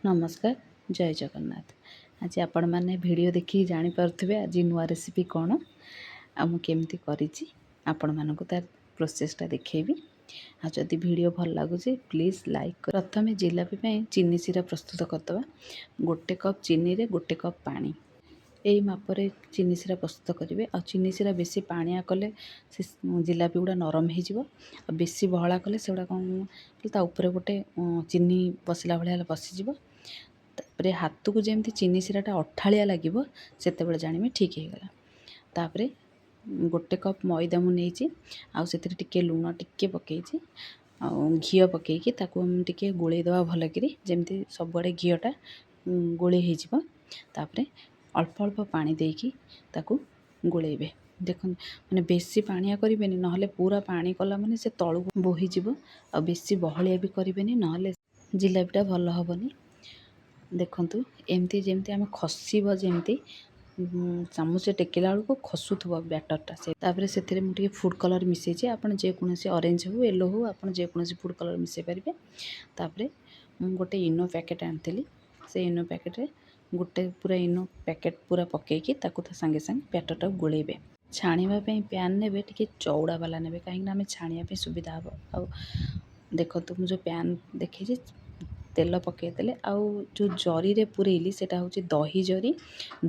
ନମସ୍କାର, ଜୟ ଜଗନ୍ନାଥ। ଆଜି ଆପଣମାନେ ଭିଡ଼ିଓ ଦେଖିକି ଜାଣିପାରୁଥିବେ ଆଜି ନୂଆ ରେସିପି କ'ଣ ଆଉ ମୁଁ କେମିତି କରିଛି। ଆପଣମାନଙ୍କୁ ତାର ପ୍ରୋସେସ୍ଟା ଦେଖେଇବି। ଆଉ ଯଦି ଭିଡ଼ିଓ ଭଲ ଲାଗୁଛି, ପ୍ଲିଜ୍ ଲାଇକ୍। ପ୍ରଥମେ ଜିଲାପି ପାଇଁ ଚିନି ଶିରା ପ୍ରସ୍ତୁତ କରିଦେବା। 1 କପ୍ ଚିନିରେ 1 କପ୍ ପାଣି, ଏଇ ମାପରେ ଚିନି ଶିରା ପ୍ରସ୍ତୁତ କରିବେ। ଆଉ ଚିନି ଶିରା ବେଶୀ ପାଣିଆ କଲେ ସେ ଜିଲାପି ଗୁଡ଼ା ନରମ ହେଇଯିବ, ଆଉ ବେଶୀ ବହଳା କଲେ ସେଗୁଡ଼ା କ'ଣ, ତା ଉପରେ ଗୋଟେ ଚିନି ବସିଲା ଭଳିଆ ବସିଯିବ। ତାପରେ ହାତକୁ ଯେମିତି ଚିନି ଶିରାଟା ଅଠାଳିଆ ଲାଗିବ, ସେତେବେଳେ ଜାଣିବେ ଠିକ୍ ହେଇଗଲା। ତାପରେ 1 କପ୍ ମଇଦା ମୁଁ ନେଇଛି, ଆଉ ସେଥିରେ ଟିକେ ଲୁଣ ଟିକେ ପକାଇଛି, ଆଉ ଘିଅ ପକାଇକି ତାକୁ ଆମେ ଟିକେ ଗୋଳେଇ ଦେବା ଭଲକିରି, ଯେମିତି ସବୁଆଡ଼େ ଘିଅଟା ଗୋଳେଇ ହେଇଯିବ। ତାପରେ ଅଳ୍ପ ଅଳ୍ପ ପାଣି ଦେଇକି ତାକୁ ଗୋଳେଇବେ। ଦେଖନ୍ତୁ, ମାନେ ବେଶୀ ପାଣିଆ କରିବେନି, ନହେଲେ ପୁରା ପାଣି କଲା ମାନେ ସେ ତଳକୁ ବୋହିଯିବ। ଆଉ ବେଶୀ ବହଳିଆ ବି କରିବେନି, ନହେଲେ ଜିଲାପିଟା ଭଲ ହେବନି। ଦେଖନ୍ତୁ, ଏମିତି ଯେମିତି ଆମେ ଖସିବ, ଯେମିତି ଚାମଚ ଟେକିଲା ବେଳକୁ ଖସୁଥିବ ବ୍ୟାଟରଟା ସେ। ତାପରେ ସେଥିରେ ମୁଁ ଟିକେ ଫୁଡ଼୍ କଲର୍ ମିଶାଇଛି। ଆପଣ ଯେକୌଣସି ଅରେଞ୍ଜ ହେଉ, ୟେଲୋ ହେଉ, ଆପଣ ଯେକୌଣସି ଫୁଡ଼୍ କଲର୍ ମିଶାଇ ପାରିବେ। ତାପରେ ମୁଁ ଗୋଟେ ଇନୋ ପ୍ୟାକେଟ୍ ଆଣିଥିଲି। ସେ ଇନୋ ପ୍ୟାକେଟ୍ରେ ଗୋଟେ ପୁରା ଇନୋ ପ୍ୟାକେଟ୍ ପୁରା ପକାଇକି ତାକୁ ତା ସାଙ୍ଗେ ସାଙ୍ଗେ ବ୍ୟାଟରଟାକୁ ଗୋଳେଇବେ। ଛାଣିବା ପାଇଁ ପ୍ୟାନ୍ ନେବେ, ଟିକେ ଚଉଡ଼ା ବାଲା ନେବେ, କାହିଁକିନା ଆମେ ଛାଣିବା ପାଇଁ ସୁବିଧା ହେବ। ଆଉ ଦେଖନ୍ତୁ, ମୁଁ ଯେଉଁ ପ୍ୟାନ୍ ଦେଖେଇଛି, ତେଲ ପକାଇଦେଲେ, ଆଉ ଯେଉଁ ଜରିରେ ପୂରେଇଲି, ସେଇଟା ହେଉଛି ଦହି ଜରି।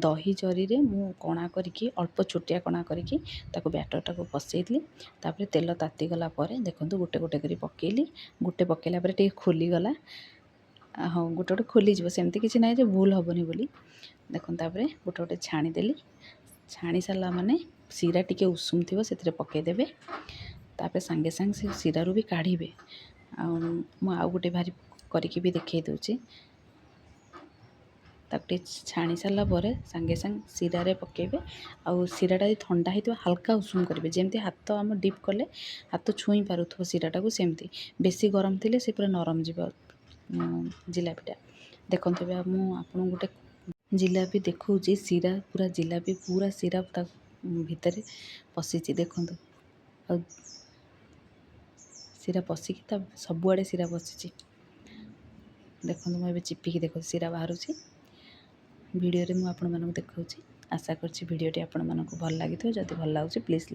ଦହି ଜରିରେ ମୁଁ କଣା କରିକି, ଅଳ୍ପ ଛୋଟିଆ କଣା କରିକି ତାକୁ ବ୍ୟାଟରଟାକୁ ପସେଇଥିଲି। ତାପରେ ତେଲ ତାତିଗଲା ପରେ ଦେଖନ୍ତୁ, ଗୋଟେ ଗୋଟେ କରି ପକାଇଲି। ଗୋଟେ ପକାଇଲା ପରେ ଟିକେ ଖୋଲିଗଲା। ହଉ, ଗୋଟେ ଗୋଟେ ଖୋଲିଯିବ, ସେମିତି କିଛି ନାହିଁ ଯେ ଭୁଲ ହେବନି ବୋଲି। ଦେଖନ୍ତୁ, ତାପରେ ଗୋଟେ ଗୋଟେ ଛାଣିଦେଲି। ଛାଣି ସାରିଲା ମାନେ ଶିରା ଟିକେ ଉଷୁମ ଥିବ, ସେଥିରେ ପକାଇଦେବେ। ତାପରେ ସାଙ୍ଗେ ସାଙ୍ଗେ ସେ ଶିରାରୁ ବି କାଢ଼ିବେ। ଆଉ ମୁଁ ଆଉ ଗୋଟେ ଭାରି କରିକି ବି ଦେଖାଇ ଦେଉଛି। ତାକୁ ଟିକେ ଛାଣି ସାରିଲା ପରେ ସାଙ୍ଗେ ସାଙ୍ଗେ ଶିରାରେ ପକାଇବେ। ଆଉ ଶିରାଟା ଯଦି ଥଣ୍ଡା ହେଇଥିବ, ହାଲକା ଉଷୁମ କରିବେ, ଯେମିତି ହାତ ଆମ ଡିପ୍ କଲେ ହାତ ଛୁଇଁ ପାରୁଥିବ ଶିରାଟାକୁ, ସେମିତି। ବେଶୀ ଗରମ ଥିଲେ ସେ ପୁରା ନରମ ଯିବ ଜିଲାପିଟା। ଦେଖନ୍ତୁ, ଏବେ ମୁଁ ଆପଣଙ୍କୁ ଗୋଟେ ଜିଲାପି ଦେଖାଉଛି। ଶିରା ପୁରା, ଜିଲାପି ପୁରା ଶିରା ତା ଭିତରେ ପଶିଛି ଦେଖନ୍ତୁ। ଆଉ ଶିରା ପଶିକି ତା ସବୁଆଡ଼େ ଶିରା ପଶିଛି। ଦେଖନ୍ତୁ, ମୁଁ ଏବେ ଚିପିକି ଦେଖୁଛି, ଶିରା ବାହାରୁଛି। ଭିଡ଼ିଓରେ ମୁଁ ଆପଣମାନଙ୍କୁ ଦେଖାଉଛି। ଆଶା କରୁଛି ଭିଡ଼ିଓଟି ଆପଣମାନଙ୍କୁ ଭଲ ଲାଗିଥିବ। ଯଦି ଭଲ ଲାଗୁଛି, ପ୍ଲିଜ୍ ଲାଇକ୍।